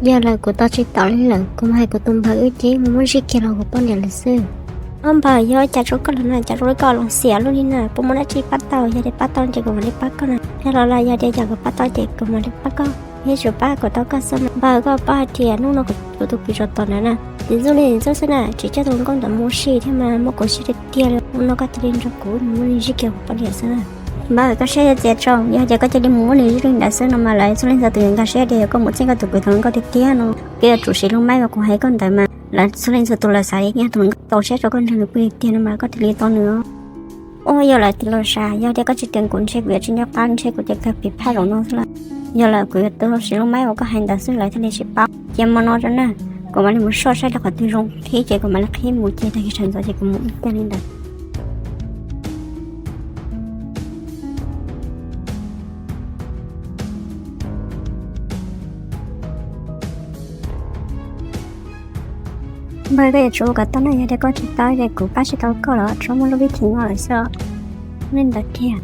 Yog lawm kuv tos tsis taus li lawm, kuv mam hais kuv tus npawg wb ces mus muab zij kiag los kuv poj niam lawm xwb. Ob npawg, yog cas rau koj lawm na, cas rau koj los xiam luaj li na, puas muaj dab tsi pab tau? Yog tias pab tau ces kuv mam li pab koj na, yog los los yog tias yog kuv pab tau ces kuv mam li pab koj, yog tsuas pab kom tau koj xwb mas. Npawg, koj paub hais tias hnub no kuv tus kwv tsaus tom ntawd na, txiv ntxub li txiv ntxub xwb na, tsis coj tus nkauj ntawd mus ua si thiab mas muab kuv siab tiag tiag li. Hnub no koj cia li nrog kuv mus muab nws zij kiag kuv poj niam xwb na. Npawg, koj siab txias tso, yog tias koj cia li mus muab nws zij li ntawd xwb no mas lawv txhua leej txhua tus yuav nkag siab tias yog koj mus txeeb koj tus kwv tus nkauj tiag tiag no. Koj yuav tsum siv lub maib uas kuv hais koj ntawd mas lawv txhua leej txhua tus lawv xav li yog tus nkauj tau siab rau koj nrog nws pw tiag no mas koj thiaj li tau nws. Ua, yog lawm tiag los sav, yog tias koj tsis teem kuv ntshe kuv yuav tsis nco qab ntshe kuv ces kawg piv phaj zaum no xwb lawm. Yog lawm kuv yuav tau siv lub maib uas koj hais ntawd xwb lawv thiaj li tsis paub. Cia hmo no rau na, kuv mam li mus soj saib rau qhov twg zoo thiab ces kuv mam li qhib mus ces tag kis sawv ntxov ces kuv mus ib tag li ntawd. Npawg, koj yuav tsum ua kom tau na, yog tias koj tsis tau ces kuv pab tsis tau koj los tsuas muaj lub vib thim no lawm xwb. Li ntawd kiag.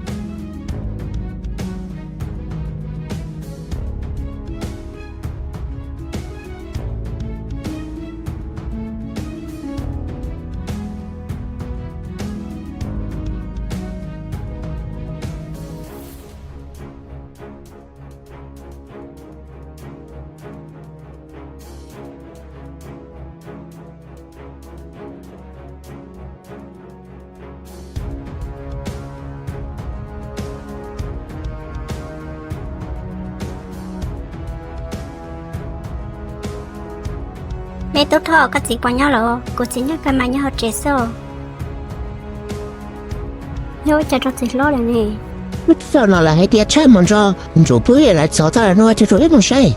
Me tub Thoj, koj txiv puas nyob lawm? Kuv txiv nyob kawg mas nyob hauv tsev xwb. Yog ua cas rau txiv hlob lawm ne? Txog no lawv hais tias Tshaj mus nrog Ntsuag pw, lawv txog txog lawm no, cia Ntsuag wb mus saib.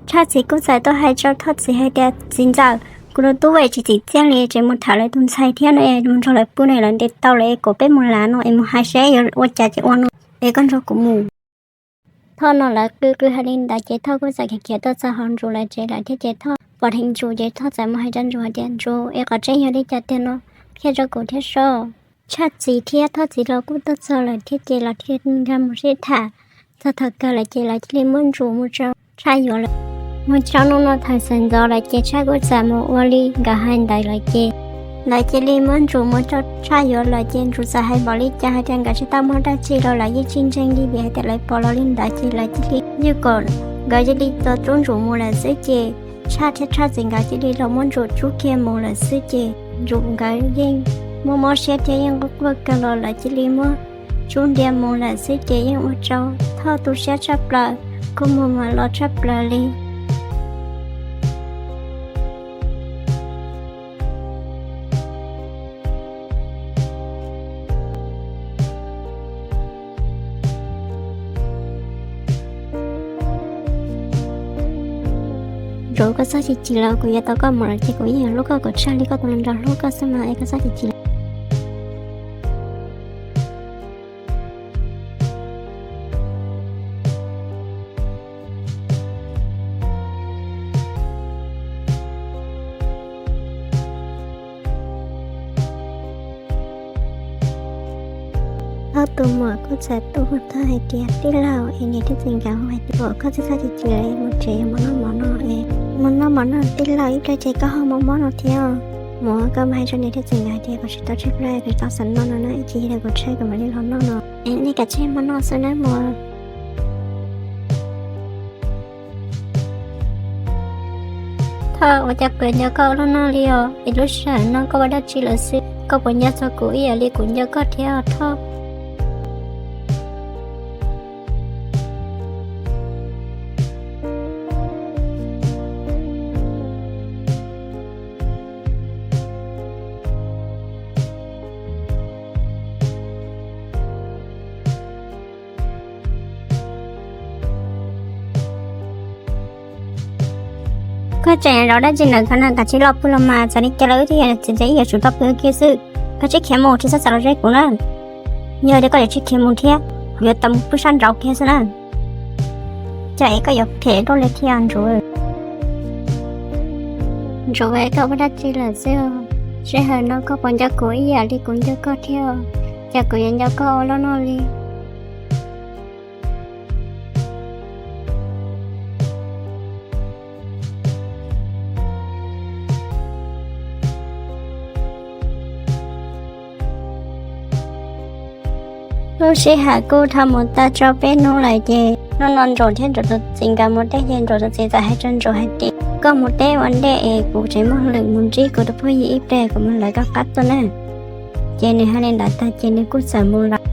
Tshaj txiv kuj txawm tuaj hais rau Thoj txiv hais tias, txiv ntxawm, kuv tus tub es tsis txim txiaj li, tseem mus tham lawv tus ntxhais thiab no es mus nrog lawv pw no es lawv ntes tau lawm es kom peb mus lav no es mus hais seb yuav ua cas ces ua no es koj nrog kuv mus. Thoj no lawv qw qw hais li ntawd ces Thoj kuj txawm khiav khiav tuaj txog hauv Ntsuag lawv tsev lawm thiab ces Thoj pom dheev Ntsuag ces Thoj txawm mus hais rau Ntsuag hais tias, Ntsuag, es qhov tseeb yog li cas tiag no, qhia rau kuv thiab seb. Tshaj txiv thiab Thoj txiv los kuj tuaj txog lawm thiab ces los thiaj nkag mus sib tham. Txog thaum kawg lawm ces lawv cia li muab Ntsuag mus rau Tshaj yuav lawm. Mus rau hnub no thaum sawv ntxov lawm ces Tshaj kuj txawm mus ua li nkawd hais ntawd lawm ces lawv cia li muab Ntsuag mus rau Tshaj yuav lawm ces Ntsuag txawm hais npaum li cas hais tias nkawd tsis tau muaj dab tsi los lawv yeej tsis ntseeg li vim hais tias lawv pom los li ntawd ces lawv cia li, yog kom nkawd cia li tau rub Ntsuag mus lawm xwb ces Tshaj thiab Tshaj txiv nkawd cia li los muab Ntsuag rub kiag mus lawm xwb ces Ntsuag nkawd yeej mob mob siab thiab yeej quaj quaj kawg los lawv cia li muab rub ntiav mus lawm xwb ces yeej ua rau Thoj tu siab tshaj plaws, kua muag mas los tshaj plaws li. Ntsuag, koj txhob chim chim los, kuv yuav tau koj mus lawm ces kuv yeej yuav hlub koj kom tshaj li koj tus hluas nraug hlub koj xwb mas es koj txhob chim chim. Ob tug muam kuj txawm tuaj hu Thoj hais tias, tij laug, es niam thiab txiv nkawd hu hais tias kom koj txhob chim chim, mus tsev yuav mov noj mov noj es, mov noj mov noj, tij laug, ib pliag ces koj ho mob mob no thiab. Mus, koj mus hais rau niam thiab txiv nkawd hais tias kom tsis tau tshaib plab, kom tsis tau xav noj no na, ib chim yog kuv tshaib kuv mam li los noj no. Es nej kav tsij mov noj xwb nawb mus. Thoj, ua cas kuv nco koj ua luaj noj li os, es lub sij hawm no koj ua dab tsi lawm xwb? Koj puas nco txog kuv ib yam li kuv nco koj thiab os Thoj? Koj tseem zov dab tsi ntawm ko na, kav tsij los pw los mas, txawm li cas los wb twb yog txiv tsev, wb yuav tsum tau pw kiag xwb. Koj tsij khiav mus, tsis txhob xav los ze kuv na. Yog tias koj yuav tsis khiav mus thiab, kuv yuav tau mus pw sab nraud kiag xwb na. Cas es koj yuav phem dua li thiab Ntsuag? Ntsuag, koj ua dab tsi lawm xwb? Sij hawm no koj puas nco kuv ib yam li kuv nco koj thiab? Cas kuv yuav nco koj ua luaj noj li? Lub sij hawm kuj dhau mus tag rau peb hnub lawm ces hnub no Ntsaum thiab Ntsaum tus txiv nkawd mus teb ces Ntsaum tus txiv txawm hais rau Ntsaum hais tias, koj mus teb ua ntej es kuv tseem muaj lwm mus ntsib kuv tus phooj ywg ib pliag kuv mam li lawv koj qab tuaj na. Ces nws hais li ntawd tag ces nws kuj txawm mus lawm.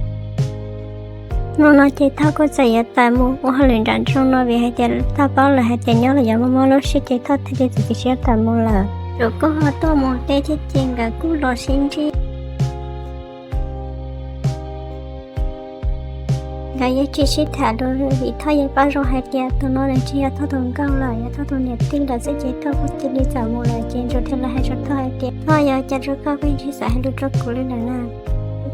Hnub no ces Thoj kuj txawm yuav tawm mus ua hauj lwm nram nroog no vim hais tias Thoj paub lawm hais tias nyob los yuav muaj mob lub siab ces Thoj thiaj li txiav txim siab tawm mus lawm. Ntsaum kuj ho tuaj mus teb thiab ces nkawd kuj los sib ntsib. Nkawd yeej tsis sib tham lus li vim Thoj yeej paub zoo hais tias tus no nws tsis yog Thoj tus nkauj lawm, yog Thoj tus niam tij lawm xwb ces Thoj kuj cia li txawm mus lawm ces Ntsaum thiaj li hais rau Thoj hais tias, Thoj, yog cas rau koj koj yeej tsis xav hais lus rau kuv li lawm na?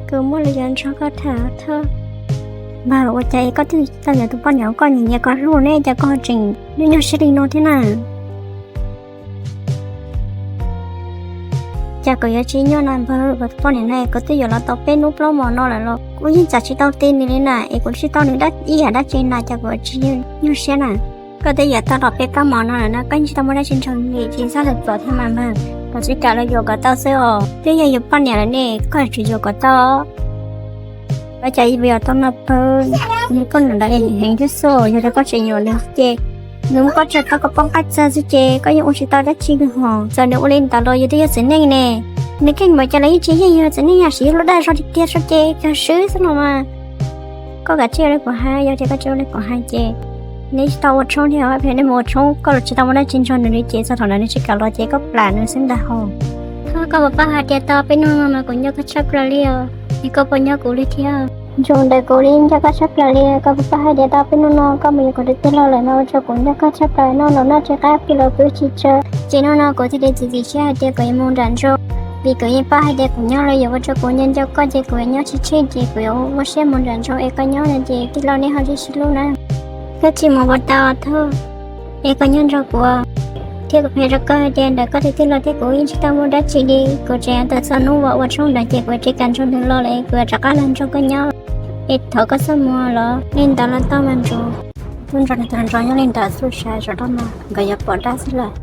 Kuv muaj lus yuav nrog koj tham Thoj. Npawg, ua cas es koj twb tau yuav tus poj niam uas koj nyiam nyiam koj hlub ne cas koj ho tseem nyuaj nyuaj siab li no thiab na? Cas kuv yuav tsis nyuaj na npawg, kuv tus poj niam na kuv twb yuav los tau peb hnub plaub hmo no lawm los kuv yeej txais tsis tau ti nws li na, es kuv tsis tau nws ib yam dab tsi na cas kuv tsis nyuaj siab na? Koj twb yuav tau los peb plaub hmo no lawm no koj yeej tsis tau muaj dab tsi nrog nws li, tsis txhob lawm pom thiab mas npawg, koj tsis kam los yuam kom tau xwb os, twb yog yus poj niam lawm ne koj tsis yuam kom tau. Ua cas yuam tau no pawg, nws poj niam ntawd heev thiab xwb, yog tias koj tseem yuam nws ces nws muab koj tso tau koj poob qab txag xwb ces koj yeej ua tsis tau dab tsi li hos. Txawm nws ua li ntawd los yus twb yog txiv neej ne, nws kheej npaum cas los yeej tsis yog yus txiv neej, yam sis yus lub dag zog tiag tiag tso ces kawg swb xwb no mas. Koj kav tsij ua li kuv hais, yog tias koj tsis ua li kuv hais ces nws tsis tau ua tshoob thiab, nej mus ua tshoob koj los tsis tau muaj dab tsi nrog nws li ces txog thaum ntawd nws tsis kam los ces koj plam nws xwb ntag hos. Thov koj puas paub hais tias tau peb hnub no mas kuv nco koj tshaj plaws li os, es koj puas nco kuv li thiab? Ntsaum, ntawm kuv li nco koj tshaj plaws li, koj puas paub hais tias tau peb hnub no koj mus yuav kuv tus tij laug lawm no ua rau kuv nco koj tshaj plaws, noj los noj tsis qab, pw los pw tsis tsawg. Ces hnub no kuv thiaj li txiav txim siab hais tias kuv yuav mus nram nroog, vim kuv yeej paub hais tias kuv nyob los yuav ua rau kuv nco nco koj ces kuv yuav nyob tsis tsheej ces kuv yuav ua siab mus nram nroog es koj nyob no ces tij laug nej ho sib sib hlub na. Koj tsis mus puas tau Thoj, es koj nyob nrog kuv, thiab kuv qhia rau koj hais tias ntawm koj tus tij laug thiab kuv yeej tsis tau muaj dab tsi li, kuv tseem tawm txog hnub uas ua tshoob ntawd ces kuv tsis kam nrog nws los lawm, kuv yuav rov qab los nrog koj nyob. Es thov koj txhob mus los li ntawd los tau mas Ntsaum. Tub Ntsaum nws tus hluas nraug nyob li ntawd xwb, sav saum roj no nkawd yuav pom dab xwb lawm.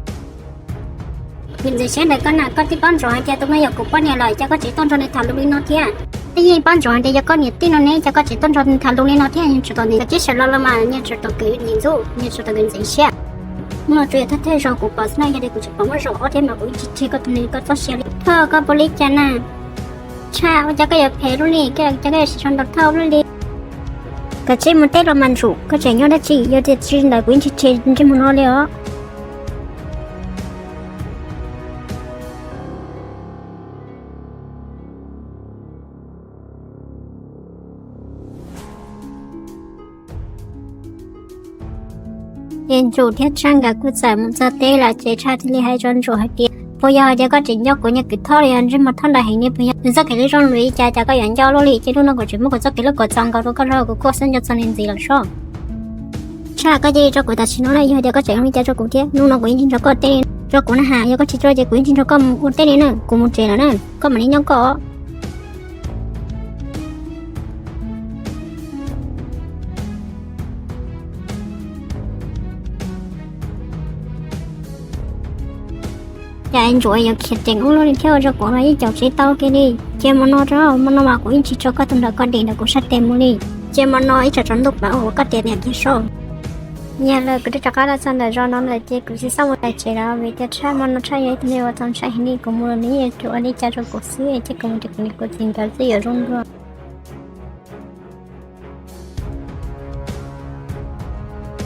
Kuv ntxeev siab ntawm koj na, koj twb paub ntsoov hais tias tus no yog kuv poj niam lawm, cas koj tseem tuaj nrog nws tham lus li no thiab? Twb yeej paub ntsoov hais tias yog koj niam tij no ne, cas koj tseem tuaj nrog nws tham lus li no thiab? Nyias tsum tau ntiag, koj tsis sawv los los mas nyias tsum tau kwv yim ntxub, nyias tsum tau kwv ntxeev siab. Hnub no tsuas yog thawj thawj zaug kuv pom xwb na, yog tias kuv tsis pom muaj zaum ob thiab mas kuv yeej tsis qhia koj tus neeg koj txoj sia li. Thoj, koj puas li cas na? Tshaj, ua cas koj yuav phem luaj li, cas koj yuav siv zog ntaus Thoj luaj li? Kav tsij mus teb los mas Ntsaum, koj tseem nyob dab tsi? Yog tias tsis li ntawd kuv yeej tsis tseg ntsej muag no li os. Ces Ntsaum thiab Tshaj nkawd kuj txawm mus txog teb lawm ces Tshaj thiaj li hais rau Ntsaum hais tias, puas yog hais tias koj tseem nco kuv niag kwv Thoj li, yog ntsej muag Thoj ntawd heev li puas yog? Nws txoj kev hlub zoo luaj li cas cas koj yuav nco luaj li, ces hnub no kuv tseem muab kuv txoj kev hlub kom txaus nkaus rau koj lawm, kuv kuj xav nco txog nws ntxiv lawm sob. Tshaj, koj cia li tso kuv tam sim no na, yog tias koj tseem ua li cas rau kuv thiab, hnub no kuv yeej tsis nrog koj teb li. Tso kuv na has, yog koj tsis tso ces kuv yeej tsis nrog koj mus ua teb li na, kuv mus tsev lawm na, koj mam li nyob koj. Cas Ntsaum yuav khiav ceev ub luaj li thiab, ua rau kuv no yeej caum tsis tau kiag li. Cia hmo no rau, hmo no mas kuv yeej tsis tso koj tus nram koj dim ntawm kuv sab tes mus li. Cia hmo no ib tsam tsaus ntuj pam ua koj tias niam kiag saib. Yog lawm, kuv twb rov qab los txog ntawm zos no lawm ces kuv tsis txhob mus txog tsev lawm vim tias Tshaj hmo no Tshaj yog ib tug neeg uas txaus ntshai heev li, kuv mus los nws yeej tsuas ua li cas rau kuv xwb ces kuv mus ces kuv niam kuv txiv nkawd twb yuav zoo dua.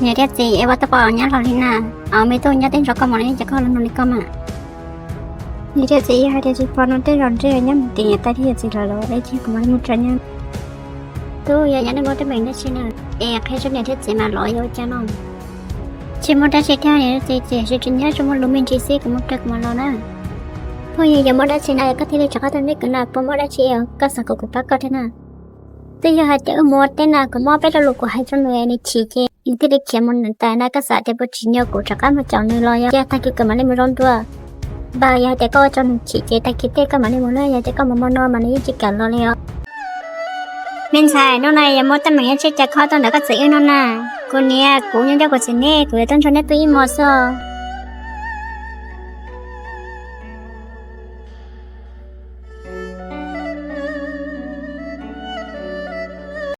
Niam thiab txiv, es ua tau pom nyab los li na, me tub nyab teb nrog koj mus no ces koj los nrog li koj mas. Niam thiab txiv, yog hais tias tsis pom no tej zaum ntshe nyab mus tim niam tais thiab yawm txiv lawm los es kuv mam li mus tsev nyab. Tub, yog nyab nej muaj teeb meem dab tsi na, es qhia rau niam thiab txiv mas los yog ua cas no. Tsis muaj dab tsi thiab niam thiab txiv, tiam sis tsis nyob tsuas muaj lus me ntsis xwb, kuv mus tsev kuv mam los na. Phooj ywg, yog muaj dab tsi na koj thiaj li rov qab tuaj ntsib kuv na, puas muaj dab tsi es koj xav kom kuv pab koj thiab na? Twb yog hais tias wb mus ua teb na, kuv muab peb lo lus kuv hais rau nws nws chim ces nws thiaj li khiav mus niam tais na, koj xav tias puas tsim nyog kuv rov qab mus caum nws los yog tias tag kis kuv mam li mus zoo dua? Npawg, yog hais tias koj ua rau nws chim ces tag kis tej koj mam li mus na, yog tias koj mus hmo no mas nws yeej tsis kam los li os. Me ntxhais, hnub no yog muaj teeb meem dab tsi cas koj tuaj ntawm koj txiv wb no na? Kuv niam, kuv nyob nco kuv txiv ne, kuv yuav tuaj nrog neb pw ib hmo xwb.